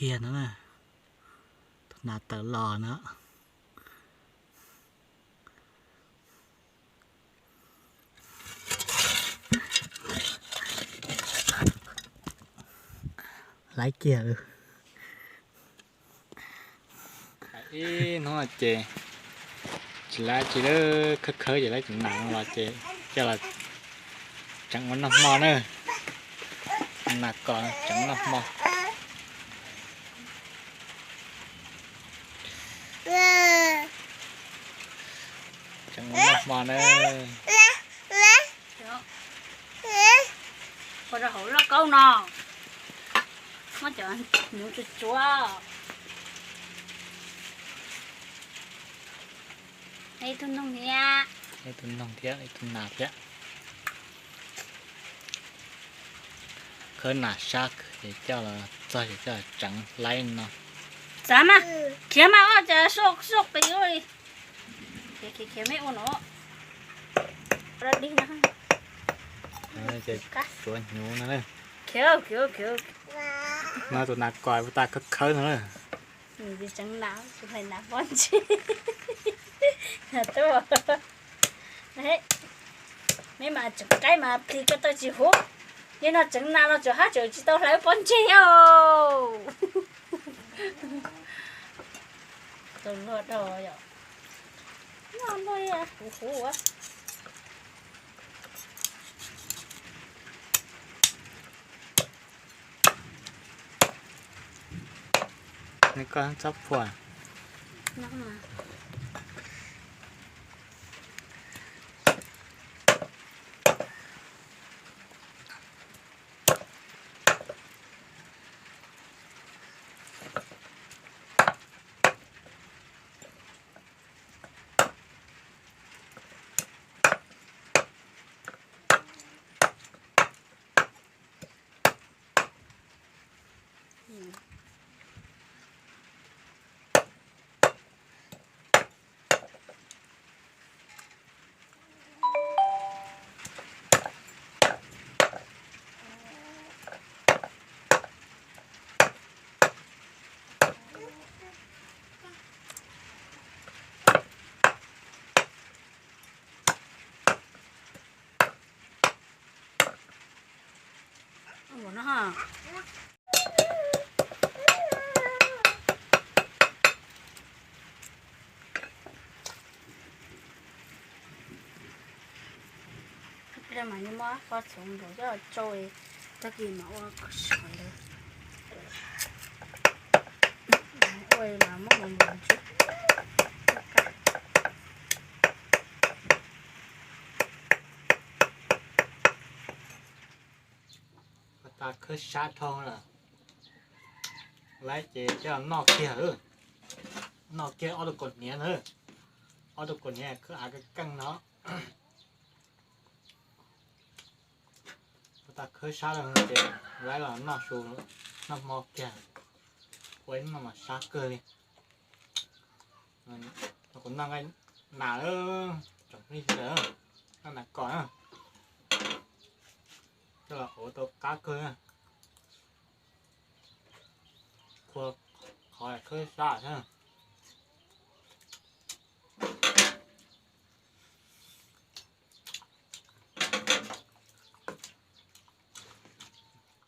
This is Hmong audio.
kiag no na. Tus nas tawm los no. Laib kiag. Ib hnub ces tsis laib tsis, khawb khawb ces laib tus nas los ces coj los tseev ua noj hmo na. Nas kos tseev noj hmo. Tseev ua noj hmo na. Ua rau hauv lauj kaub no, muab cov hnyuv tsuav tsuav. Ib tug noog thiab, ib tug noog thiab ib tug nas thiab. Khawb nas sab ces coj los txog ces coj los tseev laib no. Txav mas, khiav mas ua cas soj soj qis ua li. Khiav khiav khiav me ua no. Dig no. Tsuav hnyuv no. Khiav khiav khiav. No tus nas kos puas tas khawb khawb no na. Nws tseev nas, tus hlais nas pob ntseg. Tuaj, meb mas tseem qaib mas plis ko taw tsis huv. Yog no tseev nas los tseem hab tseem tsis tau hlais pob ntseg os. Tau luag dhau yom. Noj noj huv huv. Neb koj txhob phuam. Mas muab qhov txhuv nkaus coj tsau, tag kis mas ua kom sov ntawd. Ua mas muab nkaus nkaus ntswg. Ua tas khawb sab dhau lawm, lawv ces coj noj kiag, noj kiag ob tug kaus hniav na, ob tug kaus hniav khawb av keej keej no. Ua tas khawb sab lawm ces lawv los noj su, noj hmo kiag, ua ib noj mas sab kawg li. Kuv noj nqaij nas, tsoom phooj ywg sawv daws, noj nas kos na, coj los hauv tau qab kawg. Qhuav qhov khawb sab thiab.